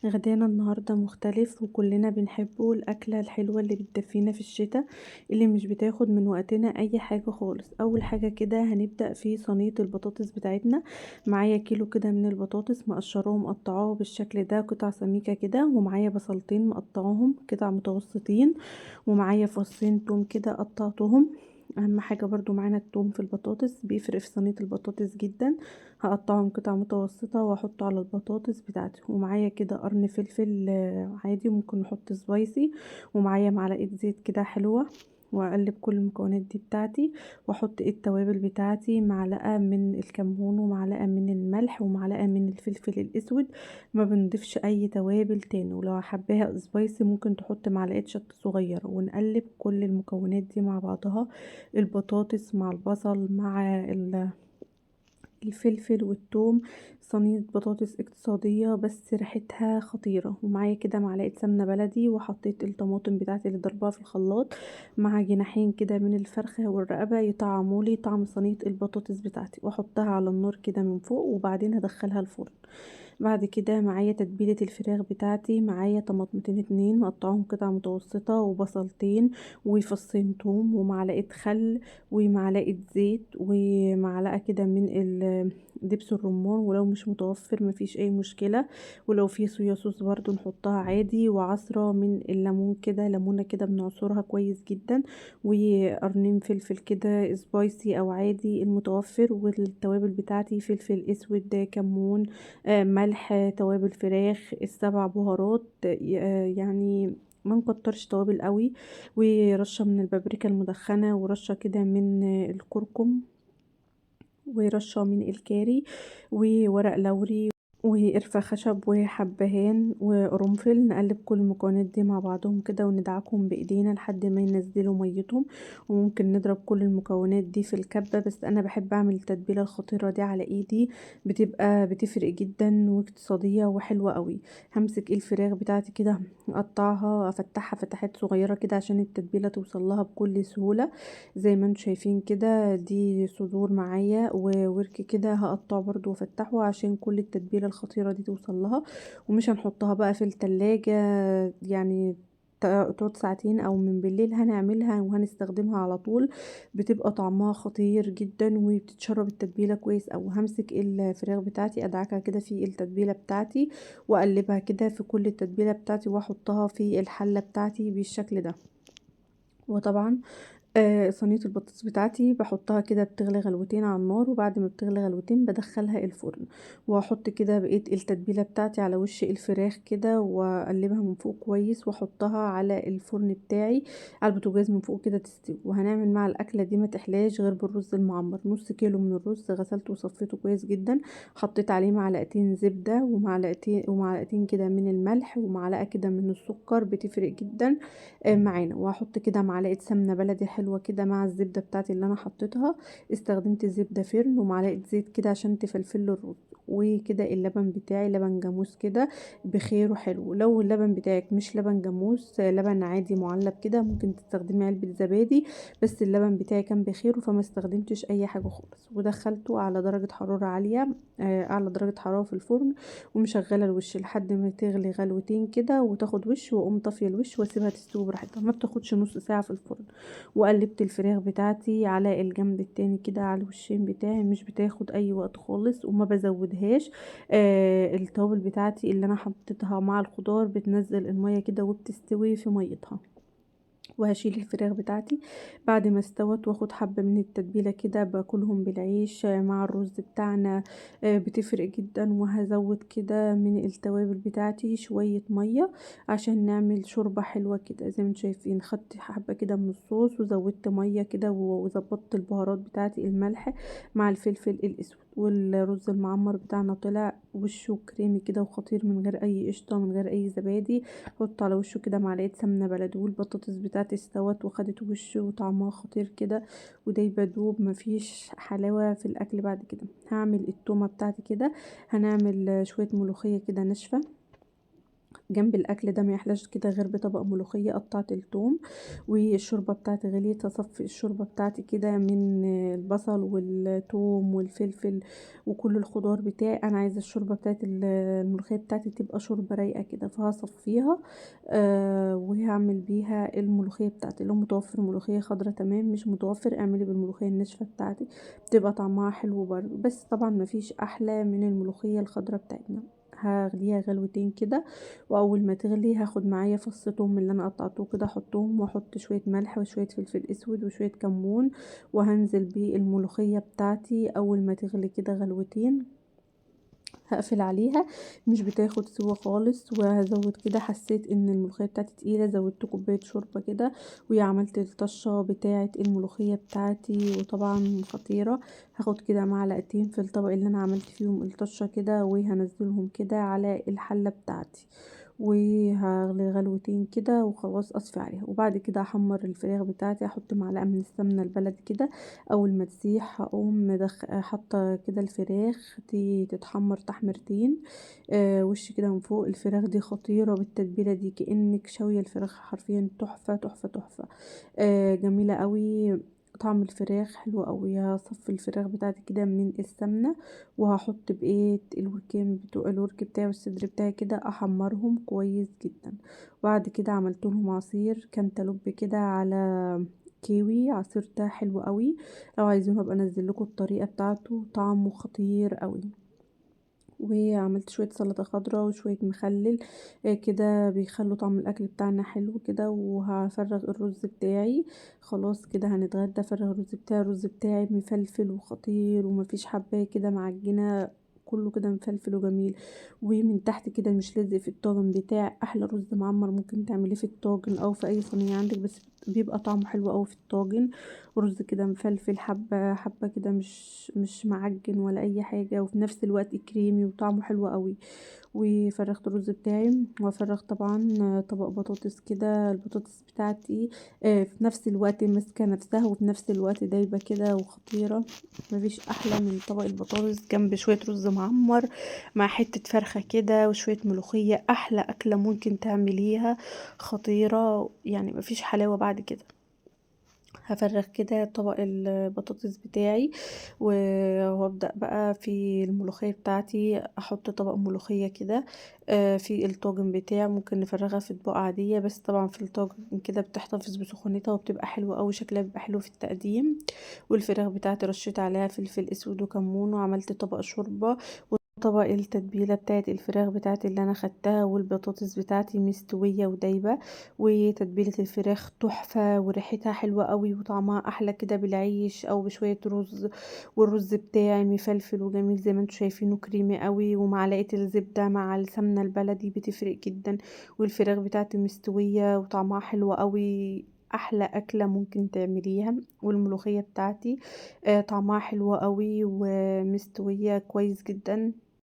غدانا النهاردة مختلف وكلنا بنحبه، الأكلة الحلوة اللي بتدفينا في الشتاء اللي مش بتاخد من وقتنا أي حاجة خالص. أول حاجة كده هنبدأ في صينية البطاطس بتاعتنا. معايا كيلو كده من البطاطس مقشراه ومقطعاه بالشكل ده قطع سميكة كده، ومعايا بصلتين مقطعاهم قطع متوسطين، ومعايا فصين توم كده قطعتهم. اهم حاجة برضو معانا التوم في البطاطس، بيفرق في صينية البطاطس جدا. هقطعهم قطع متوسطة واحطه على البطاطس بتاعتي. ومعايا كده قرن فلفل عادي، ممكن نحط سبايسي، ومعايا معلقة زيت كده حلوة. واقلب كل المكونات دي بتاعتي، واحط التوابل بتاعتي، معلقة من الكمون ومعلقة من الملح ومعلقة من الفلفل الاسود. ما بنضيفش اي توابل تاني، ولو حباها سبايسي ممكن تحط معلقة شطة صغيرة. ونقلب كل المكونات دي مع بعضها، البطاطس مع البصل مع الفلفل والثوم. صينية بطاطس اقتصادية بس ريحتها خطيرة. ومعايا كده معلقة سمنة بلدي، وحطيت الطماطم بتاعتي اللي ضربها في الخلاط مع جناحين كده من الفرخة والرقبة يطعمولي طعم صينية البطاطس بتاعتي، واحطها على النار كده من فوق، وبعدين هدخلها الفرن. بعد كده معايا تتبيلة الفراخ بتاعتي، معايا طماطمتين 2 مقطعهم قطع متوسطة، وبصلتين وفصين توم، ومعلقة خل ومعلقة زيت، ومعلقة كده من دبس الرمان، ولو مش متوفر مفيش اي مشكلة، ولو في صويا صوص برضو نحطها عادي، وعصرة من الليمون كده، ليمونة كده بنعصرها كويس جدا، وقرنين فلفل كده سبايسي او عادي المتوفر. والتوابل بتاعتي فلفل اسود، كمون، ملح، توابل فراخ، السبع بهارات، يعني ما نكترش توابل قوي، ورشه من البابريكا المدخنه، ورشه كده من الكركم، ورشه من الكاري، وورق لوري، وقرفه خشب، وحبهان، وقرنفل. نقلب كل المكونات دي مع بعضهم كده وندعكهم بايدينا لحد ما ينزلوا ميتهم. وممكن نضرب كل المكونات دي في الكبه، بس انا بحب اعمل التتبيله الخطيره دي على ايدي، بتبقى بتفرق جدا واقتصاديه وحلوه قوي. همسك الفراخ بتاعتي كده اقطعها، افتحها فتحات صغيره كده عشان التتبيله توصل لها بكل سهوله. زي ما انتم شايفين كده دي صدور معايا وورك كده هقطعه برضو وافتحه عشان كل التتبيله الخطيرة دي توصل لها. ومش هنحطها بقى في التلاجة يعني تقعد ساعتين او من بالليل، هنعملها وهنستخدمها على طول، بتبقى طعمها خطير جدا وبتتشرب التتبيلة كويس. او همسك الفراخ بتاعتي ادعكها كده في التتبيلة بتاعتي واقلبها كده في كل التتبيلة بتاعتي، واحطها في الحلة بتاعتي بالشكل ده. وطبعا صينية البطاطس بتاعتي بحطها كده بتغلي غلوتين على النار، وبعد ما بتغلي غلوتين بدخلها الفرن، واحط كده بقية التتبيلة بتاعتي على وش الفراخ كده، واقلبها من فوق كويس، واحطها على الفرن بتاعي على البوتاجاز من فوق كده تستوي. وهنعمل مع الاكلة دي ما تحلاش غير بالرز المعمر. نص كيلو من الرز غسلته وصفيته كويس جدا، حطيت عليه معلقتين زبدة ومعلقتين كده من الملح، ومعلقة كده من السكر، بتفرق جدا معانا. وهحط كده معلقة سمنة بلدي حلوة كده مع الزبدة بتاعتي اللي انا حطيتها، استخدمت زبدة فرن ومعلقة زيت كده عشان تفلفل الرز. وكده اللبن بتاعي لبن جاموس كده بخيره حلو. لو اللبن بتاعك مش لبن جاموس، لبن عادي معلب كده، ممكن تستخدمي علبة زبادي، بس اللبن بتاعي كان بخيره فما استخدمتش اي حاجة خالص. ودخلته على درجة حرارة عالية، اعلى درجة حرارة في الفرن، ومشغلة الوش لحد ما تغلي غلوتين كده وتاخد وش، واقوم طافية الوش واسيبها تستوي براحتها، ما بتاخدش نص ساعة في الفرن. وقلبت الفراخ بتاعتي على الجنب التاني كده على الوشين بتاعي، مش بتاخد اي وقت خالص وما بزودهاش. التوابل بتاعتي اللي انا حطيتها مع الخضار بتنزل المية كده وبتستوي في ميتها. وهشيل الفراخ بتاعتي بعد ما استوت، واخد حبة من التتبيلة كده باكلهم بالعيش مع الرز بتاعنا، بتفرق جدا. وهزود كده من التوابل بتاعتي شوية مية عشان نعمل شوربة حلوة كده. زي ما انتم شايفين خدت حبة كده من الصوص وزودت مية كده، وظبطت البهارات بتاعتي، الملح مع الفلفل الاسود. والرز المعمر بتاعنا طلع وشه كريمي كده وخطير، من غير اي قشطة من غير اي زبادي. حط على وشه كده معلقة سمنة بلدي. والبطاطس بتاعتي استوت وخدت وش وطعمها خطير كده ودايبه دوب، مفيش حلاوه في الاكل. بعد كده هعمل التومه بتاعتي كده، هنعمل شويه ملوخيه كده ناشفه. جنب الاكل ده ما يحلاش كده غير بطبق ملوخية. قطعت الثوم والشوربه بتاعتي غليت، اصفي الشوربة بتاعتي كده من البصل والثوم والفلفل وكل الخضار بتاعي. انا عايزه الشوربة بتاعت الملوخية بتاعتي تبقى شوربة رايقة كده، فهصفيها وهعمل بيها الملوخية بتاعتي. لو متوفر ملوخية خضراء تمام، مش متوفر اعملي بالملوخيه الناشفه بتاعتي، بتبقى طعمها حلو برضه، بس طبعا مفيش احلى من الملوخية الخضراء بتاعتنا. هغليها غلوتين كده، واول ما تغلي هاخد معايا فص توم اللي انا قطعته كده احطهم، واحط شوية ملح وشوية فلفل اسود وشوية كمون، وهنزل بالملوخيه بتاعتي. اول ما تغلي كده غلوتين هقفل عليها، مش بتاخد سوا خالص. وهزود كده، حسيت ان الملوخية بتاعتي تقيلة زودت كوباية شوربة كده، وعملت الطشه بتاعه الملوخية بتاعتي، وطبعا خطيرة. هاخد كده معلقتين في الطبق اللي انا عملت فيهم الطشه كده، وهنزلهم كده على الحلة بتاعتي، وهغلي غلوتين كده وخلاص اصفي عليها. وبعد كده احمر الفراخ بتاعتي، احط معلقه من السمنة البلدي كده، اول ما تسيح هقوم حاطه كده الفراخ تتحمر تحمرتين وش كده من فوق. الفراخ دي خطيرة بالتتبيله دي، كانك شوية الفراخ حرفيا، تحفة تحفة تحفة، جميلة قوي. طعم الفراخ حلو قوي. هصفي الفراخ بتاعتي كده من السمنة، وهحط بقية الوركين بتوع الورك بتاعي والصدر بتاعي كده، احمرهم كويس جدا. وبعد كده عملت لهم عصير كانتالوب كده على كيوي، عصير ده حلو قوي، لو عايزين ابقى انزل لكم الطريقة بتاعته، طعمه خطير قوي. وعملت شوية سلطة خضراء وشوية مخلل كده، بيخلوا طعم الاكل بتاعنا حلو كده. وهفرغ الرز بتاعي، خلاص كده هنتغدى. فرغ الرز بتاعي، الرز بتاعي مفلفل وخطير ومفيش حبايه كده معجنه، كله كده مفلفل وجميل، ومن تحت كده مش لازق في الطاجن بتاعي. احلى رز معمر ممكن تعمليه في الطاجن او في اي صينية عندك، بس بيبقى طعمه حلو قوي في الطاجن. رز كده مفلفل حبه حبه كده، مش معجن ولا اي حاجة، وفي نفس الوقت كريمي وطعمه حلو قوي. وفرغت الرز بتاعي، وافرغ طبعا طبق بطاطس كده. البطاطس بتاعتي في نفس الوقت ماسكه نفسها، وفي نفس الوقت دايبه كده وخطيرة. مفيش احلى من طبق البطاطس جنب شوية رز معمر مع حتة فرخة كده وشوية ملوخية، احلى اكله ممكن تعمليها، خطيرة يعني، مفيش حلاوة بعد كده. هفرغ كده طبق البطاطس بتاعي، وابدا بقى في الملوخية بتاعتي. احط طبق ملوخية كده في الطاجن بتاعي، ممكن نفرغها في اطباق عادية، بس طبعا في الطاجن كده بتحتفظ بسخونتها وبتبقى حلوة قوي، شكلها بيبقى حلو في التقديم. والفراخ بتاعتي رشيت عليها فلفل اسود وكمون، وعملت طبق شوربة، وطبق التتبيله بتاعت الفراخ بتاعتي اللي انا خدتها، والبطاطس بتاعتي مستوية ودايبه، وتتبيله الفراخ تحفة وريحتها حلوة قوي وطعمها احلى كده بالعيش او بشوية رز. والرز بتاعي مفلفل وجميل زي ما انتم شايفينه، كريمي قوي، ومعلقة الزبدة مع السمنة البلدي بتفرق جدا. والفراخ بتاعتي مستوية وطعمها حلو قوي، احلى اكله ممكن تعمليها. والملوخيه بتاعتي طعمها حلو قوي ومستويه كويس جدا.